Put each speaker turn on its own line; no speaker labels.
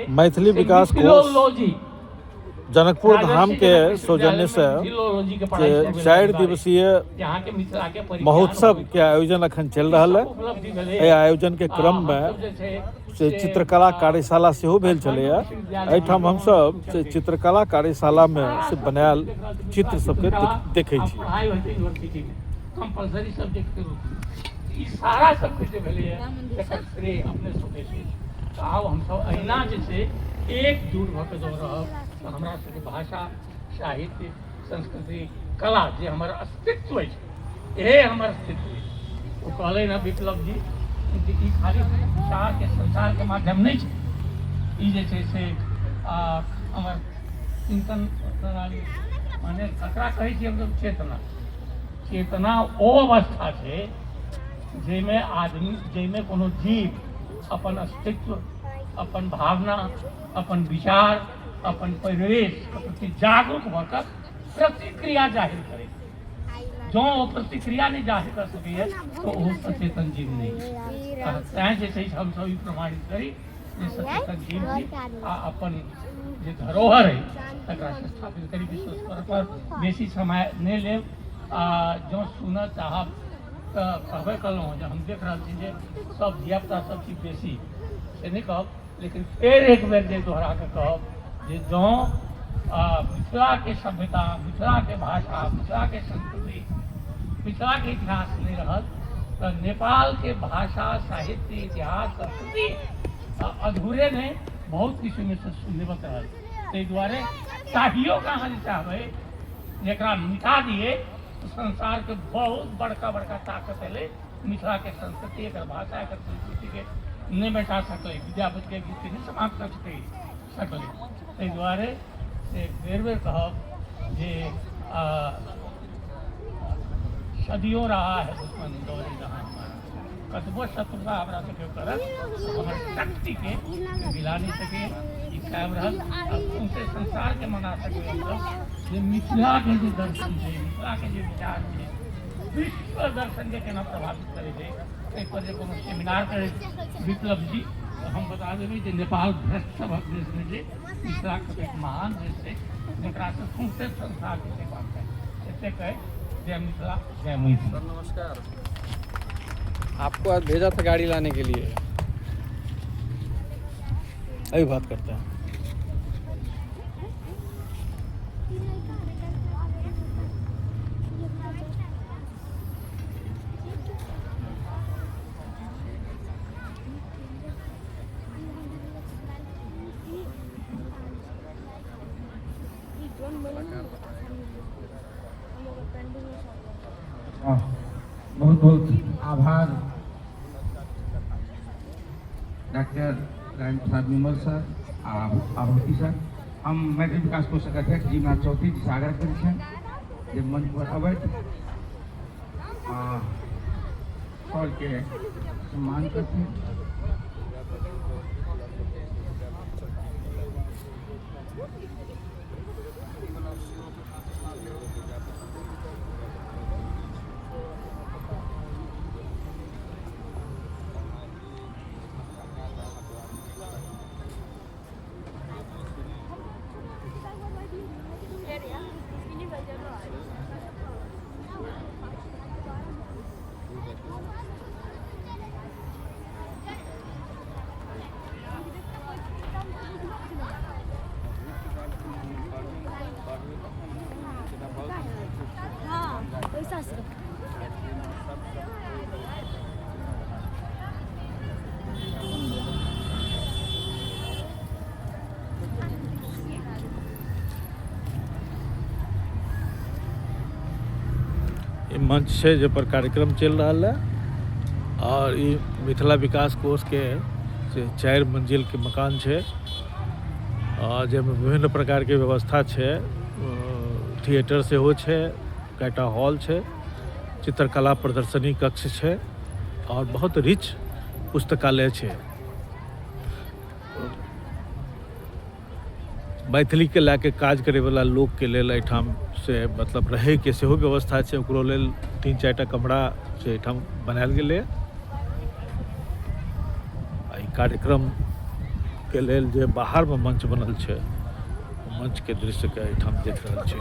मैथिली
से
विकास कोष
मिथिलोलॉजी
जनकपुर
राजर्षि
धाम के
जनक
सौजन्य
विश्वविद्यालय
से
में मिथिलोलॉजी के पढ़ाई
जे
शुरू भेलै
4
अनिवार्य
दिवसीय
जे अहाँके मिथिला के परिज्ञान
महोत्सव
होय
के आयोजन अखन चलि
ई
रहल
सब
है।
उपलब्धि भेलै।
एहि आयोजन के
आ
क्रम में
हमसब जे छै
से
से
चित्रकला
आ
कार्यशाला सेहो भेल
काठमांडू
छलैए।
विश्वविद्यालय
एहिठाम
मे
हमसब से
छै
चित्रकला कार्यशाला
ई
में
सारा
से
सब
बनायल
देख रहल छी
चित्र
मिथिला
सबके
चित्रकला
देखै
आब
छी।
पढ़ाइ होइ छै यूनिवर्सिटी मे कंपलसरी सब्जेक्ट के रूप मे ई सारा सब किछु जे भेलैए तकर श्रेय अपने सबके छै। तऽ आब हमसब अहिना जे छै एकजुट भऽ कऽ जँ रहब तऽ हमरा सबके भाषा साहित्य संस्कृति कला जे हमर अस्तित्व अछि इहे हमर अस्तित्व अछि। ओ कहलनि हँ विप्लव जी जे ई खाली विचारके संचारके माध्यम नहि छै, ई जे छै से हमर चिन्तन प्रणाली माने ककरा कहै छियै हमसब चेतना। चेतना ओ अवस्था छै जाहिमे आदमी जाहिमे कोनो जीव अपन अस्तित्व अपन भावना अपन विचार अपन परिवेशके प्रति जागरूक भऽ कऽ प्रतिक्रिया जाहिर करै छै। जँ ओ प्रतिक्रिया नहि जाहिर कऽ सकैए तऽ ओ सचेतन जीव नहि छै। तैँ जे छै हमसभ ई प्रमाणित करी जे सचेतन जीव छी आ अपन जे धरोहर अइ तकरा से स्थापित करी। विश्व स्तर पर बेसी समय नहि लेब आ जँ सुनऽ चाहब तऽ कहबे कयलहुँ जे हम देख रहल छी जे सब धियापुता सब छी बेसी से नहि कहब, लेकिन फेर एक बेर जे दोहरा कऽ कहब जे जँ मिथिलाके सभ्यता मिथिलाके भाषा मिथिलाके संस्कृति मिथिलाके इतिहास नहि रहत तऽ नेपालके भाषा साहित्य इतिहास संस्कृति अधूरे नहि बहुत किछु ओहिमे से शून्यवत रहत। ताहि दुआरे चाहियो कऽ अहाँ जे चाहबै जेकरा मिटा दिए तऽ संसारके बहुत बड़का बड़का ताकत एलै मिथिलाके संस्कृति एकर भाषा एकर संस्कृतिके नहि मिटा सकलै, विद्यापतिके गीतके नहि समाप्त कऽ सकलै। ताहि दुआरे से बेर बेर कहब जे सदियों रहा है दुश्मन दौरे जहाँ हमारा, कतबो शत्रुता हमरा सबके करत हमर शक्तिके मिला नहि सकै। ई कायम रहत आ सौंसे संसारके मना सकबै हमसब जे मिथिलाके जे दर्शन छै मिथिलाके जे विचार छै विश्व दर्शनके केना प्रभावित करै छै ताहिपर जे कोनो सेमिनार करै विप्लव जी तऽ हम बता देबै जे नेपाल भ्रष्ट सभक देश नहि छै, मिथिला कतेक महान देश छै जकरासँ सौंसे संसार जे छै बात छै। एतेक कहै जय मिथिला जय मैथिली।
सर नमस्कार, आपको आज भेजा था गाड़ी लाने के लिए।
अभी बात करते हैं।
बहुत बहुत आभार डॉक्टर राम प्रसाद विमल सर आ आहुति सर। हम मैथिली विकास कोषक अध्यक्ष जीवनाथ चौधरी जी से आग्रह करै छियनि जे मंच पर अबैत आ सरके सम्मान करथिन।
ई मंच छै जे पर कार्यक्रम चलि रहल है और ई मिथिला विकास कोष के से 4 मंजिल के मकान छै और जाहिमे विभिन्न प्रकार के व्यवस्था छै, थिएटर सेहो छै, कएटा हॉल छै, चित्रकला प्रदर्शनी कक्ष छै और बहुत रिच पुस्तकालय छै। मैथिली के लए के काज करे वाला लोक के लेल एहिठाम से मतलब रहे के सेहो व्यवस्था छै, ओकरो लेल 3-4 टा कमरा से एहिठाम बनायल गेलै। एहि कार्यक्रम के लेल जे बाहरमे मंच बनल छै, मंचके दृश्यके एहिठाम देख रहल छी।